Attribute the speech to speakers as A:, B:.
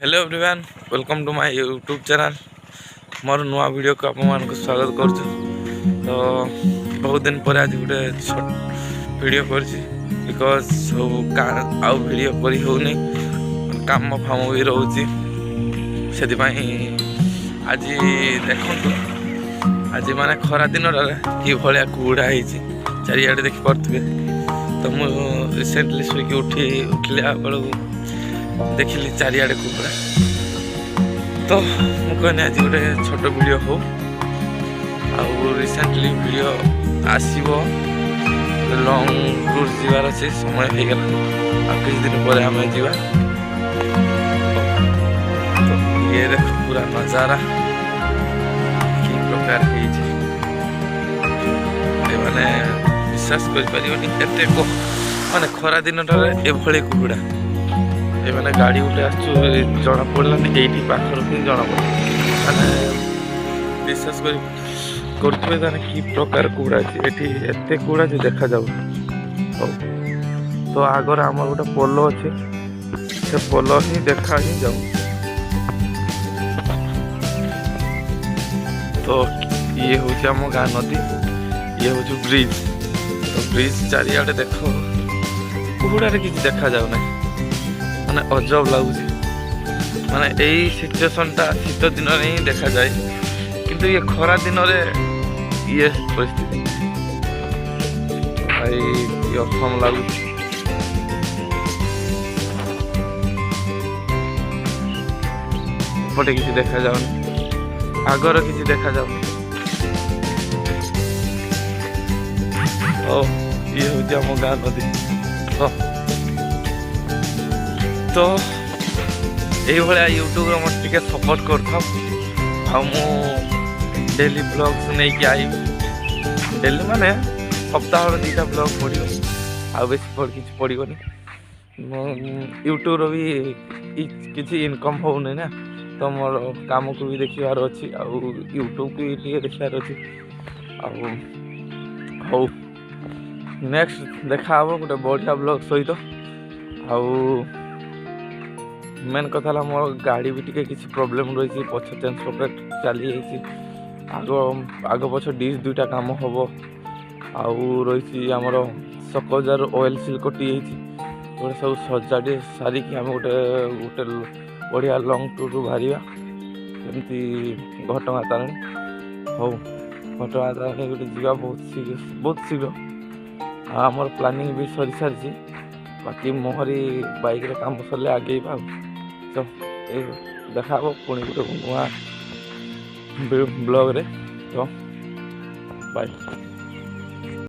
A: Hello everyone, welcome to my YouTube channel. ମୋର ନୂଆ ଭିଡ଼ିଓକୁ ଆପଣମାନଙ୍କୁ ସ୍ୱାଗତ କରୁଛୁ। ତ ବହୁତ ଦିନ ପରେ ଆଜି ଗୋଟେ ଛୋଟ ଭିଡ଼ିଓ କରିଛି, because ସବୁ ଆଉ ଭିଡ଼ିଓ କରି ହେଉନି, କାମ ଫାମ ବି ରହୁଛି। ସେଥିପାଇଁ ଆଜି ଦେଖନ୍ତୁ, ଆଜି ମାନେ ଖରା ଦିନଟାରେ କି ଭଳିଆ କୁହୁଡ଼ା ହେଇଛି, ଚାରିଆଡ଼େ ଦେଖିପାରୁଥିବେ। ତ ମୁଁ ରିସେଣ୍ଟଲି ଶୋଇକି ଉଠିଲା ବେଳକୁ ଦେଖିଲି ଚାରିଆଡ଼େ କୁହୁଡ଼ା। ତ ମୁଁ କହିନି ଆଜି ଗୋଟେ ଛୋଟ ଭିଡ଼ିଓ ହଉ। ଆଉ ରିସେଣ୍ଟଲି ଭିଡ଼ିଓ ଆସିବ, ଲଙ୍ଗ ଟୁର୍ ଯିବାର ଅଛି, ସମୟ ହେଇଗଲାଣି। ଆଉ କିଛି ଦିନ ପରେ ଆମେ ଯିବା। ତ ଇଏ ଦେଖ, ପୁରା ନଜାରା କି ପ୍ରକାର ହେଇଛି। ଏ ମାନେ ବିଶ୍ୱାସ କରିପାରିବନି, ଏତେ ମାନେ ଖରା ଦିନଟାରେ ଏଭଳି କୁହୁଡ଼ା। ଏ ମାନେ ଗାଡ଼ି ଗୋଟେ ଆସୁଛୁ ଜଣା ପଡ଼ିଲାନି, ଏଇଠି ପାଖରୁ ହିଁ ଜଣା ପଡ଼ିଲା। ମାନେ ବିଶ୍ୱାସ କରୁଥିବେ ତାହେଲେ କି ପ୍ରକାର କୁହୁଡ଼ା ଅଛି ଏଠି। ଏତେ କୁହୁଡ଼ା ଯେ ଦେଖାଯାଉନି। ହଉ, ତ ଆଗରେ ଆମର ଗୋଟେ ପୋଲ ଅଛି, ସେ ପୋଲ ହିଁ ଦେଖା ହିଁ ଯାଉନି। ତ ଇଏ ହେଉଛି ଆମ ଗାଁ ନଦୀ, ଇଏ ହେଉଛି ବ୍ରିଜ। ତ ବ୍ରିଜ ଚାରିଆଡ଼େ ଦେଖ, କୁହୁଡ଼ାରେ କିଛି ଦେଖାଯାଉନାହିଁ। ମାନେ ଅଜବ ଲାଗୁଛି। ମାନେ ଏଇ ସିଚୁଏସନଟା ଶୀତ ଦିନରେ ହିଁ ଦେଖାଯାଏ, କିନ୍ତୁ ଇଏ ଖରା ଦିନରେ ଇଏ ପରିସ୍ଥିତି, ଭାଇ କି ଅସମ ଲାଗୁଛି। ଏପଟେ କିଛି ଦେଖାଯାଉନି, ଆଗର କିଛି ଦେଖାଯାଉନି। ହଉ, ଇଏ ହେଉଛି ଆମ ଗାଁ ନଦୀ। ହଁ, ତ ଏଇଭଳିଆ ୟୁଟ୍ୟୁବରେ ମୋତେ ଟିକେ ସପୋର୍ଟ କରୁଥାଉ, ଆଉ ମୁଁ ଡେଲି ବ୍ଲଗ୍ସ ନେଇକି ଆଇବି। ଡେଲି ମାନେ ସପ୍ତାହରେ 2ଟା ବ୍ଲଗ୍ ପଡ଼ିବ, ଆଉ ବେଶୀ କିଛି ପଡ଼ିବନି। ମୁଁ ୟୁଟ୍ୟୁବ୍ର ବି କିଛି ଇନକମ୍ ହେଉନି ନା, ତ ମୋର କାମକୁ ବି ଦେଖିବାର ଅଛି ଆଉ ୟୁଟ୍ୟୁବକୁ ବି ଟିକେ ଦେଖିବାର ଅଛି। ଆଉ ହଉ, ନେକ୍ସଟ ଦେଖା ହେବ ଗୋଟେ ବଢ଼ିଆ ବ୍ଲଗ୍ ସହିତ। ଆଉ ମେନ୍ କଥା ହେଲା, ମୋର ଗାଡ଼ି ବି ଟିକେ କିଛି ପ୍ରୋବ୍ଲେମ୍ ରହିଛି। ପଛ ଚେନ୍ ସକେଟ୍ ଚାଲିଯାଇଛି, ଆଗ ପଛ ଡିସ୍ ଦୁଇଟା କାମ ହେବ। ଆଉ ରହିଛି ଆମର ସକଜାର ଅଏଲ୍ ସିଲ୍ କଟିଯାଇଛି। ଗୋଟେ ସବୁ ସଜାଡ଼ି ସାରିକି ଆମେ ଗୋଟେ ବଢ଼ିଆ ଲଙ୍ଗ୍ ଟୁର୍ରୁ ବାହାରିବା, ଯେମିତି ଘଟଗାଁ ତାରିଣୀ। ହଉ, ଘଟଗାଁ ତାରିଣୀ ଗୋଟେ ଯିବା ବହୁତ ଶୀଘ୍ର, ବହୁତ ଶୀଘ୍ର। ଆଉ ଆମର ପ୍ଲାନିଂ ବି ସରିସାରିଛି, ବାକି ମୋହରି ବାଇକ୍ରେ କାମ ସରିଲେ ଆଗେଇବା। ଆଉ ତ ଏ ଦେଖା ହେବ ପୁଣି ଗୋଟେ ନୂଆ ବ୍ଲଗ୍ରେ। ତ ବାଏ।